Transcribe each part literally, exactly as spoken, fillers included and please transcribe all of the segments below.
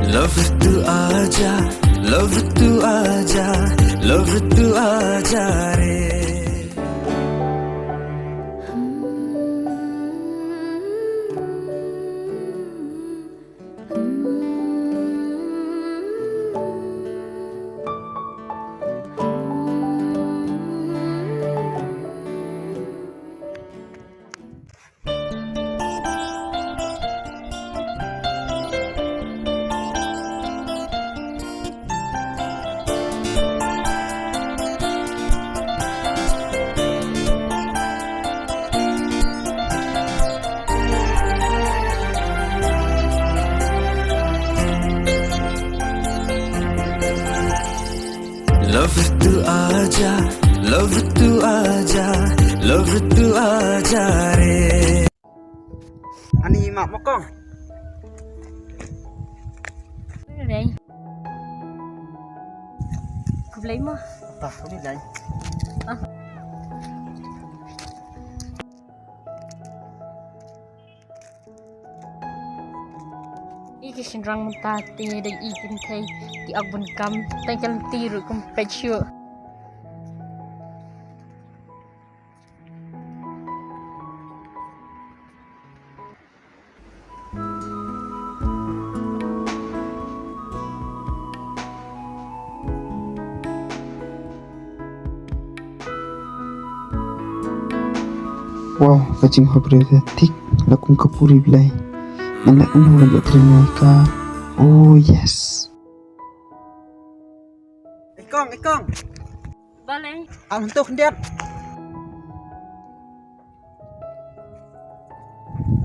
Love tu aja, love tu aja, love tu aja re. Love tu aja, love tu aja, love tu aja re. Ani ma mokong. Khublei. Khublei mo. Apa, khublei. Ah. Ïa ki shynrang mynta te da ïa ki kynthei ki ap bun kam, tang ka lynti ruh kum peit shuh. Wow, ka jingbhabriew te thik la kum ka puri Blei. Ngan leh kumno ban ïoh trei ïa ka. Oh yes. Ikong, ikong. Balei? Am tu khyndiat.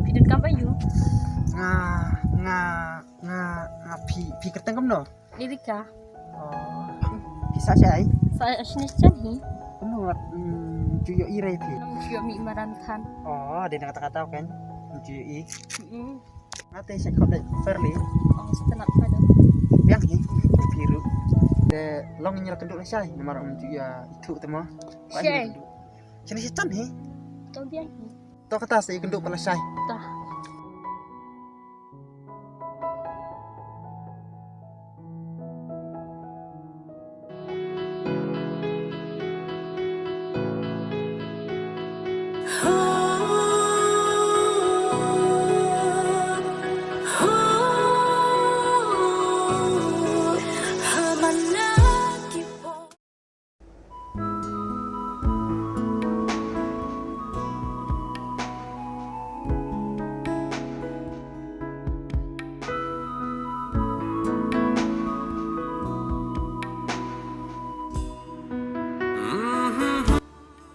Phi donkam aiu? Nga, nga, nga, nga phi, phi kyrteng kumno? Erika. Oh, phi sah shaei? Sah shaei sha shnong hi. Kumno ngat, mm, ju ïohi re phi? Ngam ju ïohi madan than. Oh, dei na kata kata kan. Ju ïohi. Mm. Nga te sha khot dei Fairly. Oh, sha tnat pada. Biang hi, phi ruh. Te long ngin ïa kynduh lashai, namar ym ju ïa ithuh te mo. Shai. Shane sha jan hi. To biang hi. To kata sa ïa kynduh pat lashai. To.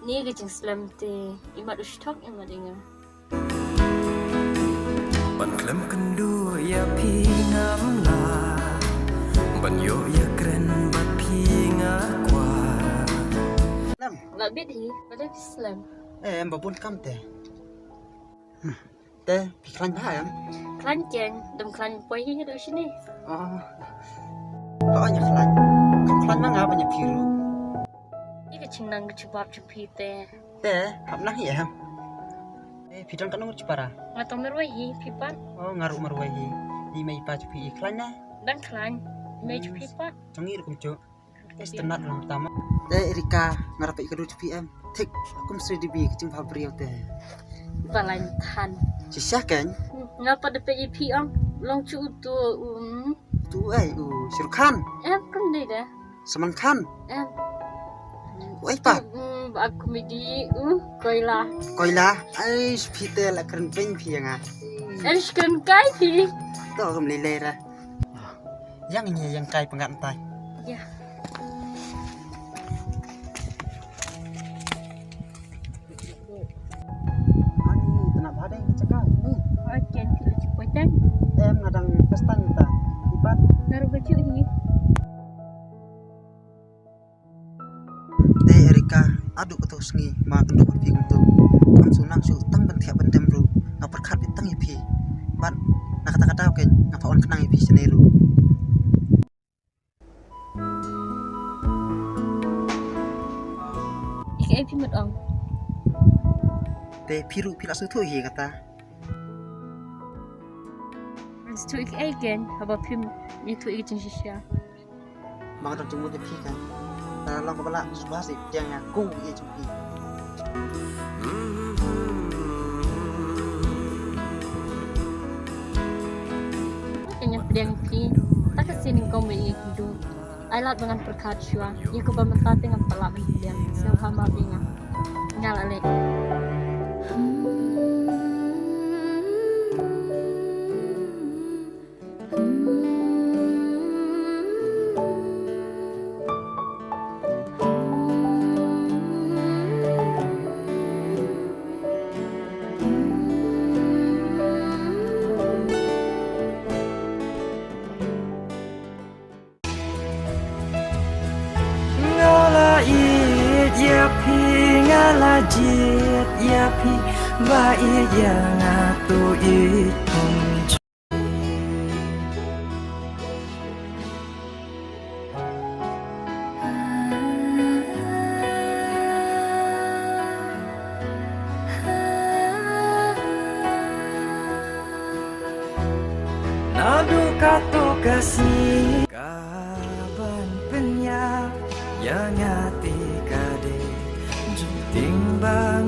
Ni ka jingslem te, imat u stok imat i nga. Ban khlem kynduh ïa phi ngam lah, ban ïoh ïa kren bad phi nga kwah. Slem. Ba bit hi, ba dei phi slem. Eh, em ba bun kam te. Hmm. Te, phi khlaiñ bha em? Khlaiñ keiñ, dang khlaiñ poi hi haduh shini. Oh. Hooid, nga khlaiñ. Khlaiñ ma nga ban ïa phi ruh. Ïa ka jingnang ka jubab jong phi te. Te, hap nang hi em? Te, phi don katno ngut shipara? Nga tang marwei hi, phi pat? Oh, nga ruh marwei hi. Ïa i mei i pa jong phi i khlaiñ ne? Dang khlaiñ. I mei jong phi pat? Jong ngi ruh kumjuh. Te sngewtynnat lang tam. Te Erika, nga ruh peit ka dur jong phi em. Thik kum sri dibi ka jingbhabriew te. Ba laiñ than. Shisha keiñ? Nga pat da peit ïa phi ong. Long shu utu, um. Utu ei, u Shah Rukh Khan? Em, kum dei da. Salman Khan? Em. U ei pat? Um, ba comedy, u Koila. Koila? Ai, phi te la kren pynbeit phi ïa nga. Em, shi kren kai phi. To kam lei lei ra. Ïa ngin ïa ïeng kai pyngngad mynta. Ïa. Ani, tnat bha dei ka jaka. Ni. Oi, ken phi la ju poi tang? Em, nga dang pestang ta. Ibat. Nga ruh ka ju hi. Te Erika, haduh katto sngi ma kynduh bad phi kumto. Ngam shu nang shuh tang ban thiah ban dem ruh. Nga pyrkhat beit tang ïa phi. Bad na kata ka daw keiñ nga phah wan khnang ïa phi shane ruh. Ïa kaei phi mut ong? Te phi ruh phi la sngewthuh hi kata. Nga Ïathuh ïa kiei kein haba phim ïathuh ïa ka jingshisha? Ba nga don jingmut ïa phi kein. Lada long kaba lah, sngewbha sa pdiang ïa ku ïa jong phi. Kein ngan pdiang ïa phi. Ta ka sien nyngkong ba ïa ki du. Ai lad ba ngan pyrkhat shuwa ïa kaba mynta te ngam pat lah ban pdiang. Sngewbha map ïa nga. Nga la leh. Nga la ïeit ïa phi, nga la jied ïa phi, ba ïeit ïa nga to ïeit kum. Naduh kato ka sngi ka ban pynïap ïa nga te ka dei jingtieng ba